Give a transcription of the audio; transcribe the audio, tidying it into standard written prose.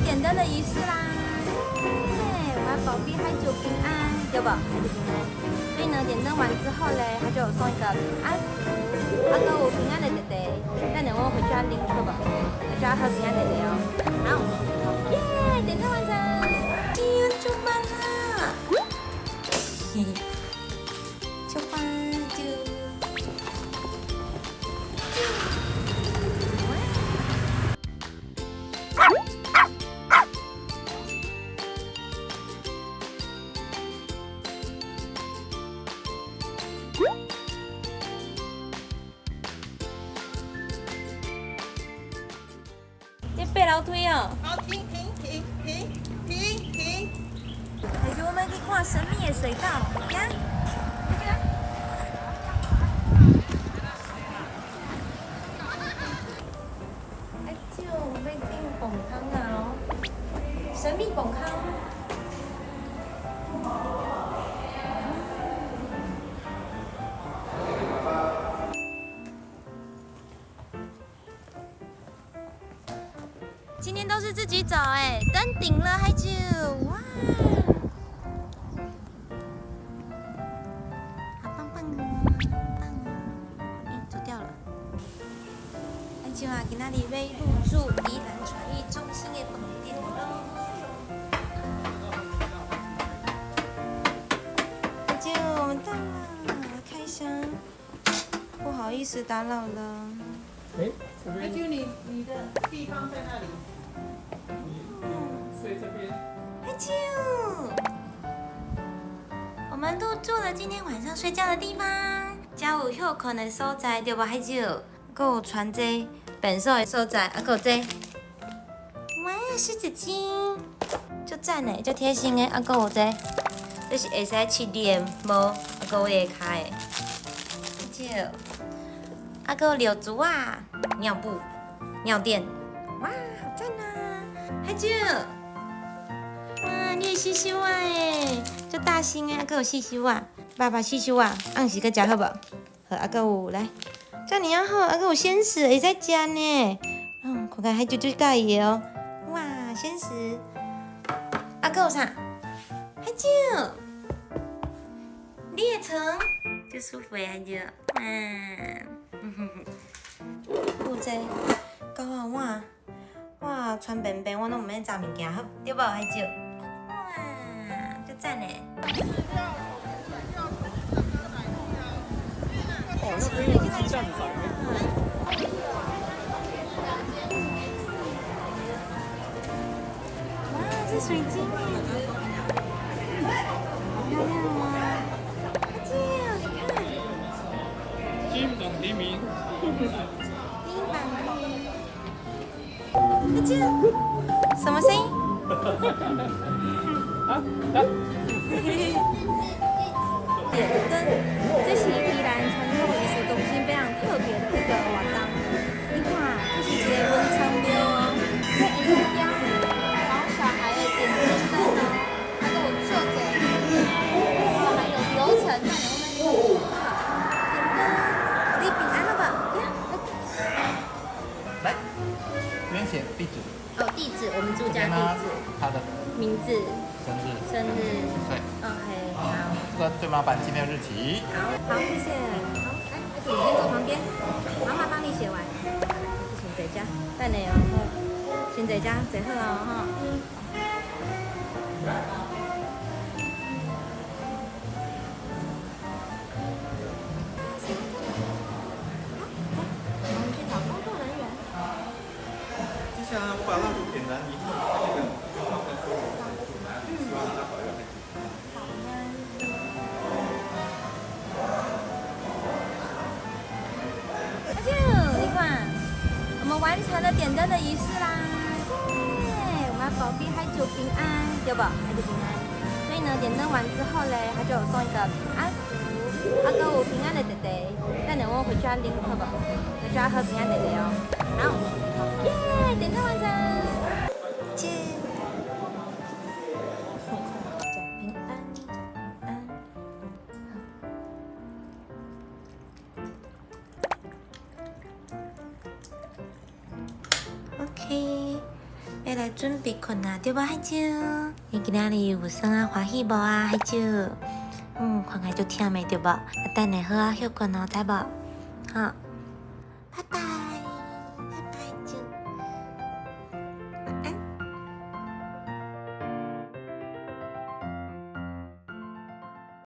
點燈的儀式啦！耶，我要保庇海九平安，對無？海九平安。所以呢，點燈完之後嘞，他就有送一個平安符，啊，閣有平安的茶茶，等下我回家啉好無？回家喝平安茶茶哦。好，耶，點燈完成，哎呀，出發啦！嘿嘿，出發就。這爬樓梯哦。好，停停停停停停。還是我們去看神秘的隧道，行。哎，就欲訂磅空啊！神秘磅空。今天都是自己走哎，登頂了海九，哇，好棒棒啊，棒啊！哎，走掉了。海九啊，今仔日欲入住宜蘭傳藝中心的飯店囉。海九，我們到了，開箱。不好意思打擾了。哎，這邊。海九，你的地方在那裡？你睡這邊。海九，我們入住了今天晚上睡覺的地方，遮有歇睏的所在，對無？海九，閣有傳這便所的所在，啊，閣有這，哇，濕紙巾，足讚的，足貼心的，啊，閣有這，這是會使拭你的毛，啊，閣有下跤的，海九，啊，閣有尿珠啊，尿布、尿墊，哇，好讚啊！海九，哇，你的繡繡仔耶，足大聲的，啊，閣有繡繡仔，爸爸繡繡仔，暗時閣食好無？好，啊，閣有來，遮爾仔好，啊，閣有鮮食會使食呢。嗯，看看海九最佮意的哦。哇，鮮食，啊，閣有啥？海九，你的床，足舒服的海九，嗯，有這狗仔碗，我穿便便我攏毋免紮物件，好對無？海九，哇，足讚的。哦，那邊有雞蛋仔。哇，這水晶耶，好漂亮哦！海九，你看。金榜題名。金榜題名。海九，什麼聲音？啊，來。點燈，這是宜蘭傳統藝術中心非常特別的一個活動。你看，這是一個文昌廟哦，這會使點毛小孩的點心燈哦，還有做者，還有流程，等下我們做點燈，你平安好無？來，這邊寫地址。哦，地址，我們住家地址。他的名字。生日。生日。幾歲？ OK，好。這個最麻煩紀念日期。好，好，謝謝。好，來，阿祖，你先坐旁邊，媽媽幫你寫完。先坐這，等下哦，先坐這，坐好哦，哈。好，走，我們去找工作人員。接下來我把蠟燭點燃以後，這個希望他保佑孩子。好呢。阿舅，你看，我們完成了點燈的儀式啦！耶，我們要保庇海九平安，對無？海九平安。所以呢，點燈完之後嘞，他就有送一個平安符，啊，閣有平安的茶茶，等下我回家啉好無？回家喝平安茶茶哦。好，耶，點燈完成。切。講平安，平安。好。 OK，欲來準備睏啊，對無海椒？你今仔日有耍啊歡喜無啊，海椒？看起來足忝的對無？啊，等下好好歇睏哦，知無？好，拜拜。